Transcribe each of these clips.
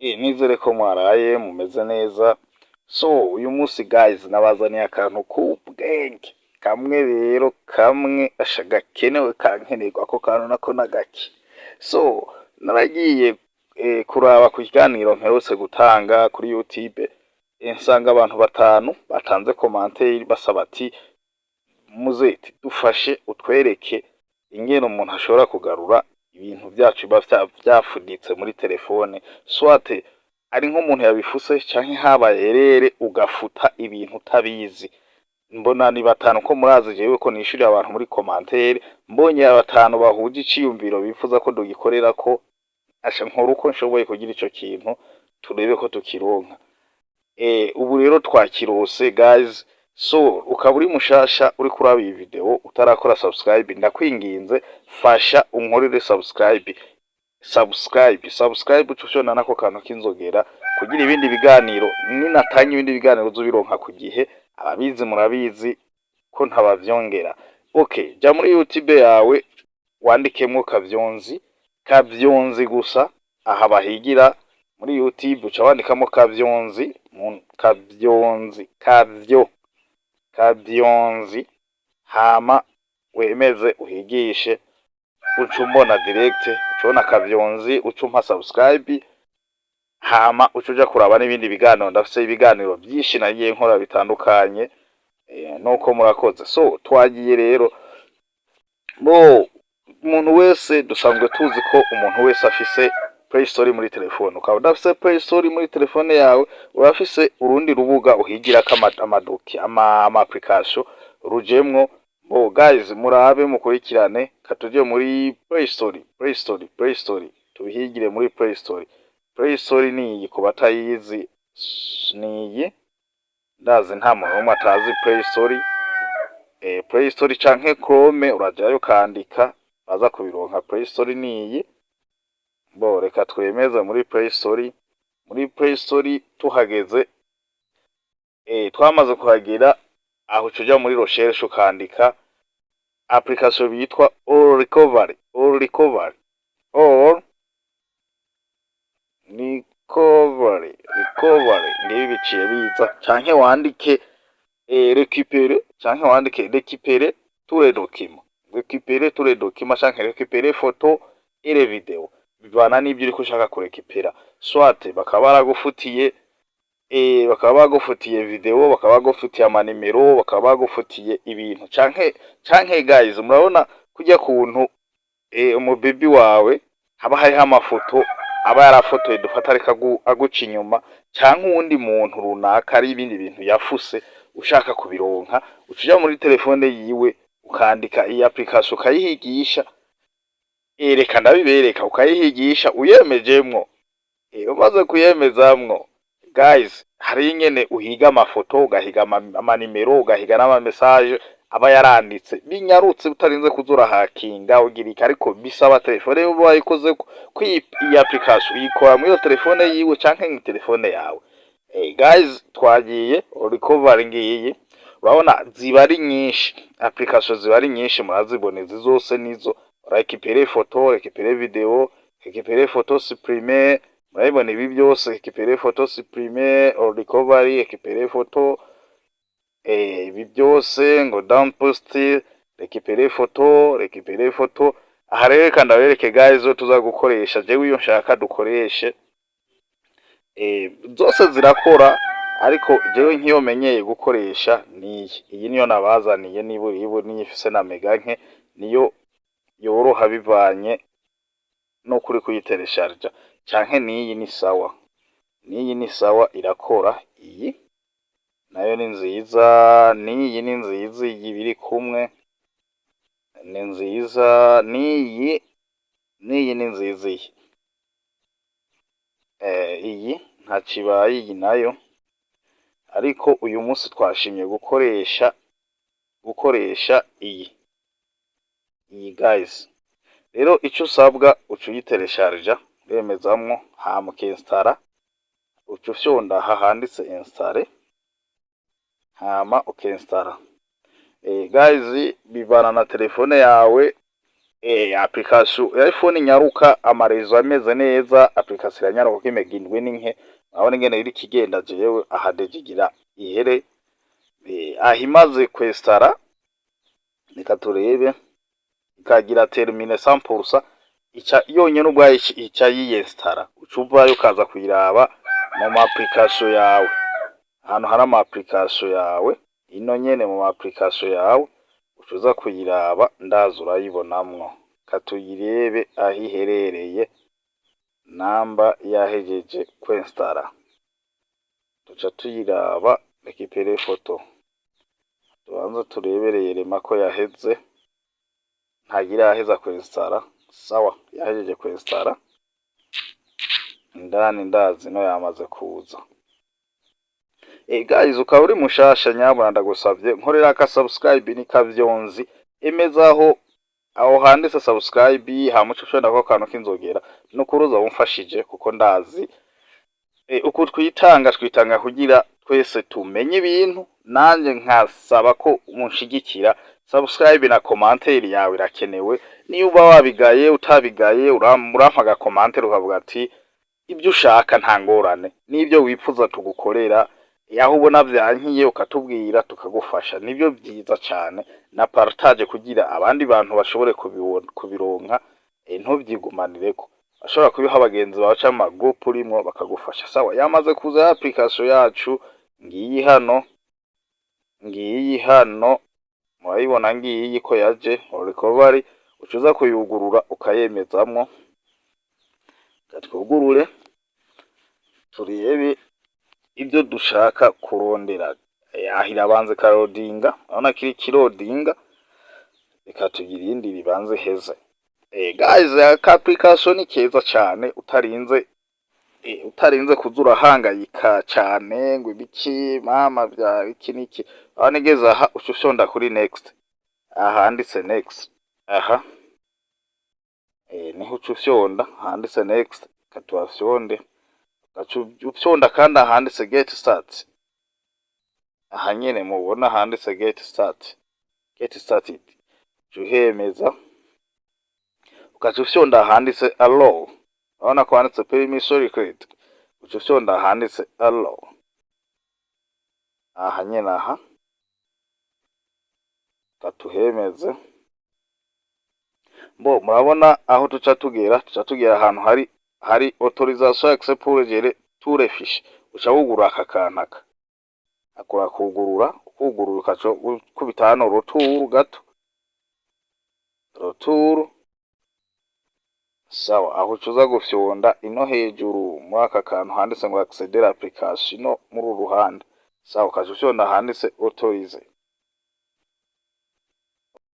Nizere ko mwaraye mumeze neza. So uyu munsi guys, nabazaniye akantu k'ubwenge kamwe rero, kamwe asha gakenewe, kankenerwa. Ako kantu nako nagake. So naragiye kuraba ku kiganiro mperutse gutanga kuri YouTube, nsanga abantu batanu batanze commentaire basaba ati: "Muzeti, dufashe utwereke ingene umuntu ashobora kugarura ibintu vyacu biba vyafuditse muri telefone, soit ari nk'umuntu yabifuse canke habaye erreur ugafuta ibintu utabizi." Mbona ni batanu, ko murazi jewe ko nishurira abantu muri commentaire. Mbonye batanu bahuje iciyumviro bifuza ko dugikorerako, asha nkora uko nshoboye kugira ico kintu turebe ko tukironka. Ubu rero twakirose guys. So ukaba uri mushasha uriko uraba iyi video utarakora subscribe, ndakwinginze fasha unkorere subscribe, subscribe, subscribe, uca ushona nako kantu k'inzogera kugira ibindi biganiro ninatanga, ibindi biganiro uzubironka ku gihe. Ababizi murabizi ko ntabavyongera. Okay, ja muri YouTube yawe wandikemwo Kavyonzi, Kavyonzi gusa. Aha bahigira muri YouTube uca wandikamo Kavyonzi, Kavyonzi, Kavyo, Kavyonzi, hama wemeze uhigishe, uca umbona direct, uca ubona Kavyonzi, uca umpa subscribe, hama uca uja kuraba n'ibindi biganiro. Ndafise ibiganiro vyinshi nagiye nkora bitandukanye. Nuko murakoze. So twagiye rero. Bo umuntu wese, dusanzwe tuzi ko umuntu wese afise Play Store muri telefone. Ukaba udafise Play Store muri telefone yawe, urafise urundi rubuga uhigirako amadoki, ama application rujemwo. Bo guys, murabe mukurikirane, katuje muri Play Store, Play Store, Play Store, tubihigire muri Play Store. Play Store ni iyi, ku batayizi ni iyi. Ndazi nta muntu n'umwe atazi Play Store. Play Store canke Chrome, urajayo ukandika baza kubironka. Play Store ni iyi. Bo reka twemeze muri Play Store. Muri Play Store tuhageze, twamaze kuhagera, aho uca muri recherche ukandika application bitwa All Recovery, All Recovery, All Recovery, Recovery. Ngibi biciye biza, canke wandike récupérer, canke wandike récupérer tous les documents, récupérer tous les documents, canke récupérer photo et les vidéos, bivana n'ibyo uriko ushaka kurekipera. Soit bakaba baragufutiye, bakaba bagufutiye video, bakaba bagufutiye amanimero, bakaba bagufutiye ibintu, canke guys, murabona kurya kuntu umubibi wawe haba hariho amafoto aba yarafotoye, dufata ariko aguca inyuma, canke uwundi muntu runaka ari ibindi bintu yafuse, ushaka kubironka, uca uja muri telefone yiwe ukandika iyi application ukayihigisha. Reka ndabibereka. Ukayihigisha uyemejemwo. Umaze kuyemezamwo guys, hari ingene uhiga amafoto, ugahiga amanimero, ugahiga n'ama message aba yaranditse binyarutse, utarinze kuza urahakinga ugira iki. Ariko bisaba telefone yiwe wayikoze ko iyi application uyikora muri iyo telefone yiwe canke mu telefone yawe. Guys, twagiye. Recovery ngiyi, urabona ziba ari nyinshi, application ziba ari nyinshi, murazibona izi zose nizo: récupérer photo, récupérer vidéo, récupérer photo supprimer. Murabibona ibi byose: récupérer photo supprimer or recovery, récupérer photo, ibi byose ngo down post, récupérer photo, récupérer photo. Aha rero reka ndabereke guys zo tuza gukoresha. Jewe iyo nshaka dukoreshe, zose zirakora, ariko jewe nk'iyo menyeye gukoresha niyi. Iyi niyo nabazaniye, niba ibu niyo ifise na mega nke, niyo yoroha bivanye no kuri kuyiteresharja. Canke niyi ni sawa, niyi ni sawa, irakora. Iyi nayo ni nziza, niyi ni nziza, iyi biri kumwe ni nziza, niyi niyi ni nziza iyi. Iyi ntakibaye iyi nayo, ariko uyu munsi twashimye gukoresha iyi guys. Rero ico usabwa, uca uyiteresharja, uremezamwo, hama ukinstara, uca ufyonda aha handitse installer, hama ukinstara. Guys, bivana na telefone yawe. Application ya iPhone inyaruka, ama réseau ameze neza, application iranyaruka kuko imega 7 ni nke. Murabona ingene iriko igenda. Jewe aha déjà igira ihere. Aho imaze kwestara, reka turebe, ikagira terminé 100%, ica yonyene ubwayo ica yiyestara. Uca uvayo ukaza kuyiraba mu ma application yawe, ahantu hari ama application yawe, ino nyene mu ma application yawe uca uza kuyiraba, ndaza urayibonamwo. Katuyirebe aho iherereye, namba yahejeje kwestara, tuca tuyiraba. Récupérer photo, tubanze turebereye rema ko yaheze. Ntagira yaheza kwestara. Sawa, yahejeje kwestara indani, ndazi no yamaze kuza. Guys, ukaba uri mushasha, nyabuna ndagusavye nkorera aka subscribe ni kavyonzi, emezaho aho handitse subscribe, hama uce ufyonda ko kantu k'inzogera. Nukuri uzoba umfashije, kuko ndazi uku twitanga, twitanga kugira twese tumenye ibintu. Nanje nkasaba ko munshigikira. Subscribe na commentaire yawe irakenewe. Niyo uba wabigaye, utabigaye, urampa aga commentaire ukavuga ati ibyo ushaka, nta ngorane, n'ibyo wifuza tugukorera, aho ubona vyankiye ukatubwira tukagufasha, nibyo vyiza cane. Na partage kugira abandi bantu bashobore kubironka. Ntuvyigumanireko, bashobora kubiha abagenzi bawe canke mu ma groupe urimwo bakagufasha. Sawa, yamaze kuza ya application yacu, ngiyi hano, ngiyi hano, murayibona, ngiyi ko yaje recovery. Uca uza kuyugurura ukayemezamwo. Twugurure turebe ibyo dushaka kurondera. Aho irabanza ikarodinga, urabona ko iriko irodinga. Reka tugirindire ibanze iheze. Guys, aka application ni keza cane, utarinze kuza urahangayika cane ngo ibiki mama vya iki niki. Urabona igeze aha, uca ufyonda kuri next, aha handitse next, aha niho uca ufyonda handitse next. Reka tuhafyonde. Ugaca ufyonda kandi ahanditse get start, aha nyene mubona handitse get start, get started, uca uhemeza, ugaca ufyonda ahanditse allow. Urabona ko handitse permission required. Uca ufyonda ahanditse allow, aha nyene aha. Reka tuhemeze. Bo murabona aho tuca tugera, tuca tugera ahantu hari autorisation, accès pour gérer tous les fichiers. Uca wugurura aka kantu, aka akora kugurura, ukugurura, ukaca ukubita hano retour gato, retour. Sawa, aho uca uza gufyonda ino hejuru muri aka kantu handitse ngo accéder l'application, ino muri uru ruhande. Sawa, ukaca ufyonda handitse autoriser,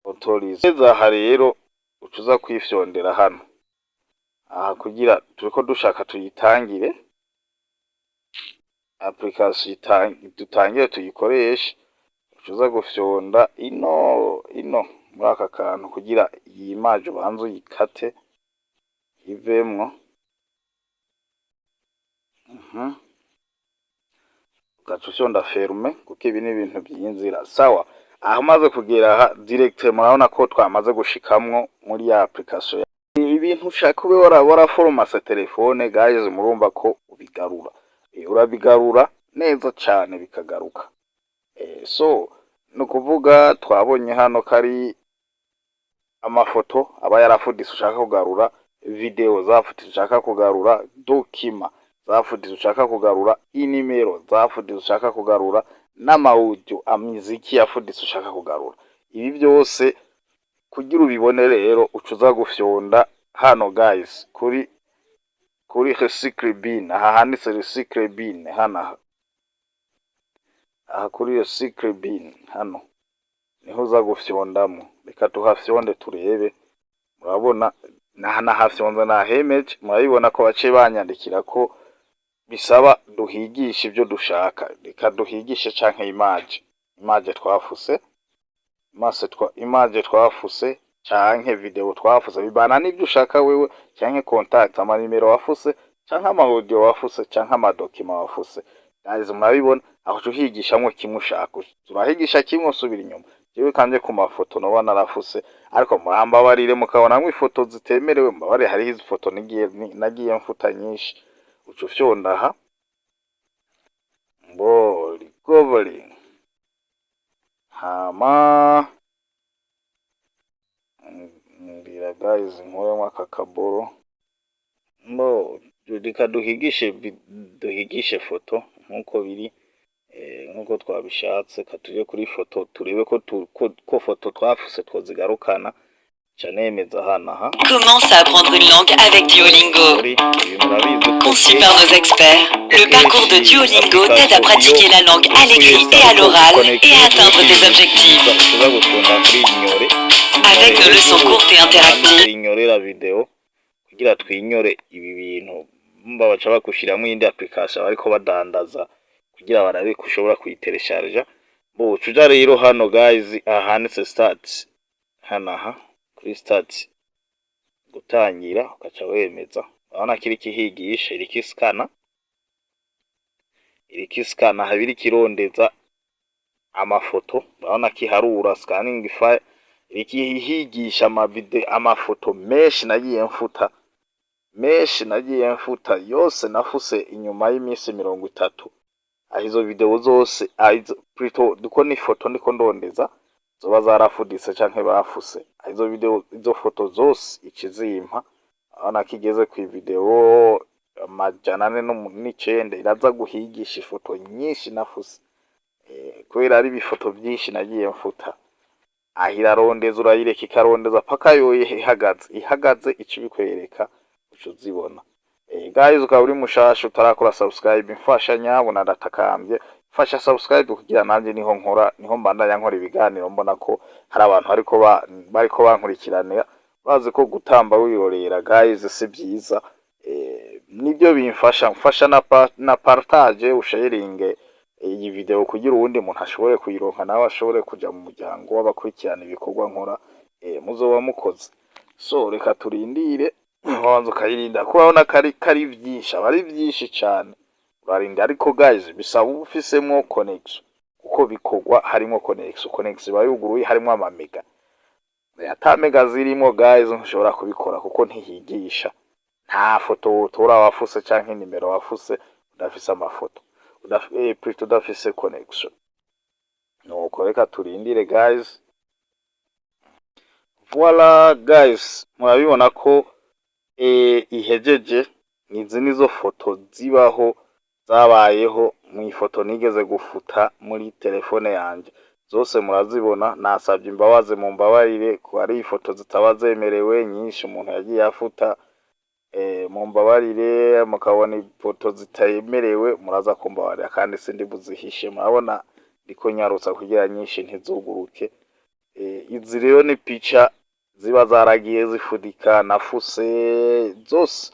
autoriser. Aha rero uca uza kwifyondera hano aha, kugira turiko dushaka tuyitangire application, dutangire tuyikoreshe. Uca uza gufyonda ino muri aka kantu kugira iyi image ubanze uyikate ivemwo. Ugaca ufyonda fermer, kuko ibi ni ibintu vy'inzira. Sawa, aho umaze kugera aha direct, murabona ko twamaze gushikamwo muri ya application. Ibintu ushaka ube waraforomase telefone, guys, murumva ko ubigarura. Urabigarura neza cane bikagaruka. So ni ukuvuga twabonye hano ko ari amafoto aba yarafuditse ushaka kugarura, video zafutse ushaka kugarura, document zafutse ushaka kugarura, inimero zafutse ushaka kugarura, n'ama audio, amiziki yafuditse ushaka kugarura. Ibi byose kugira ubibone rero, uca uza gufyonda hano, guys, kuri recycle bin, aha handitse recycle bin hano, aha kuri recycle bin hano niho uza gufyondamo. Reka tuhafyonde turebe. Murabona naha nahafyonze, nahemeje. Murabibona ko baciye banyandikira ko bisaba duhigishe ibyo dushaka. Reka duhigishe canke image twafuse, image twafuse canke video twafuse, bibana n'ibyo ushaka wewe, canke contact, amanimero wafuse, canke ama audio wafuse, canke ama document wafuse. Guys, murabibona aho uca uhigishamwo kimwe ushaka. Turahigisha kimwe, usubira inyuma, Jewe kanje ku mafoto noba narafuse, ariko murambabarire mukabonamwo ifoto zitemerewe, mbabarire. Hariho izi foto nigiye nagiye mfuta nyinshi. Uca ufyonda aha ngo recovery, hama mbwira guys, nkuremo aka kaboro. Mbo reka duhigishe duhigishe foto nkuko biri, nkuko twabishatse. Katuje kuri foto turebe ko foto twafuse twozigarukana. Ca nemeza hano aha. Commence à apprendre une langue avec Duolingo. Muri ibi murabizi ko Conçu par nos experts, le parcours de Duolingo t'aide à pratiquer la langue à l'écrit et à l'oral et à atteindre tes objectifs. Tuza gufunda kuri ignore. Avec nos leçons courtes et interactives, Ignore la vidéo kugira twinyore ibi bintu. Mba baca bagushiramwo iyindi application bariko badandaza kugira barabe ko ushobora kuyiteresharja. Bo uca rero hano guys, aha handitse start, hano aha kuri start, gutangira, ugaca wemeza. Urabona ko iriko ihigisha, iriko iskana, iriko iskana, haba iriko irondeza amafoto. Urabona ko iharura, scanning file, iriko ihigisha amavide, amafoto menshi nagiye mfuta, menshi nagiye mfuta yose nafuse inyuma y'iminsi 30. Aho izo video zose, plutôt duko ni foto ndiko ndondeza zoba zarafuditse canke bafuse. Aho izo video, izo foto zose ikizimpa. Urabona ko igeze ku video 409. Iraza guhigisha ifoto nyinshi nafuse, kubera ari ibifoto vyinshi nagiye mfuta. Aho irarondeza, urayireka ikarondeza paka yoye ihagaze. Ihagaze ica ibikwereka, uca uzibona. Guys, ukaba uri mushasha utarakora subscribe, mfasha nyabuna, ndatakambye, mfasha subscribe kugira nanje niho nkora, niho mbandanya nkora ibiganiro. Mbona ko hari abantu bariko bankurikiranira, bazi ko gutamba wirorera guys si vyiza. Nibyo bimfasha. Mfasha na partage, usharinge iyi video kugira uwundi muntu ashobore kuyironka, nawe ashobore kuja mu muryango w'abakurikirana ibikorwa nkora. Muzoba mukoze. So reka turindire. Wabanza ukayirinda kuko urabona ko ari vyinshi, aba ari vyinshi cane. Urarinda, ariko guys bisaba uba ufisemwo connection, kuko bikorwa harimwo connection. Connection iba yuguruye, harimwo amamega. Ata mega zirimwo guys, ntushobora kubikora kuko ntihigisha. Nta foto wotora wafuse canke nimero wafuse udafise amafoto, plutôt udafise connection. Nuko reka turindire guys. Voila guys, murabibona ko ihejeje. Izi nizo foto zibaho, zabayeho mu ifoto nigeze gufuta muri telefone yanje. Zose murazibona. Nasabye imbabazi, mu mbabarire ko ari ifoto zitaba zemerewe nyinshi umuntu yagiye afuta. Mu mbabarire mukabona ifoto zitemerewe, muraza kumbabarira kandi sindi buzihishe. Murabona ndiko nyarutsa kugira nyinshi ntizuguruke. Izi rero ni pica ziba zaragiye zifudika nafuse, zose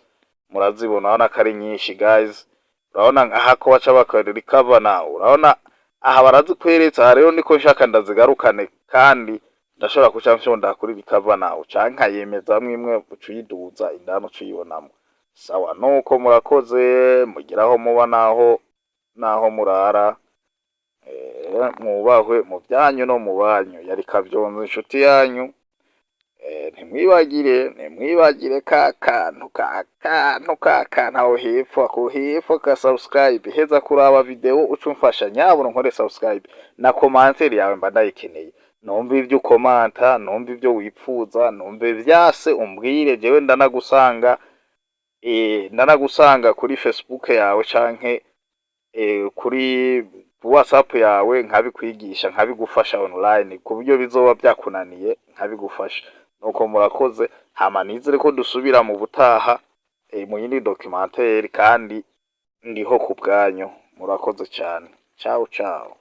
murazibona. Urabona ko ari nyinshi guys. Urabona aha ko baca bakora recover now. Urabona aha barazikweretse. Aha rero niko nshaka ndazigarukane, kandi ndashobora kuca mfyonda kuri recover now canke nkayemezamwo imwe, uca uyiduza indani, uca uyibonamwo. Sawa, nuko murakoze, mugire aho muba naho murara. Mwubahwe mu byanyu no mu banyu. Yari Kavyonzo, inshuti yanyu. Ntimwibagire ka kantu, ka kantu, ka kantu aho hepfo, ako hepfo ka subscribe. Heza kuraba video, uca umfasha nyabuna nkore subscribe na commentaire yawe mba ndayikeneye. Numva ivyo ukomanta, numva ivyo wipfuza, numva vyase umbwire. Jewe ndanagusanga, ndanagusanga kuri Facebook yawe canke kuri WhatsApp yawe, nkabikwigisha, nkabigufasha online ku buryo bizoba byakunaniye nkabigufasha. Nuko murakoze, hama nizere ko dusubira mu butaha, mu yindi documentaire, kandi ndiho ku bwanyu. Murakoze cyane. Ciao ciao.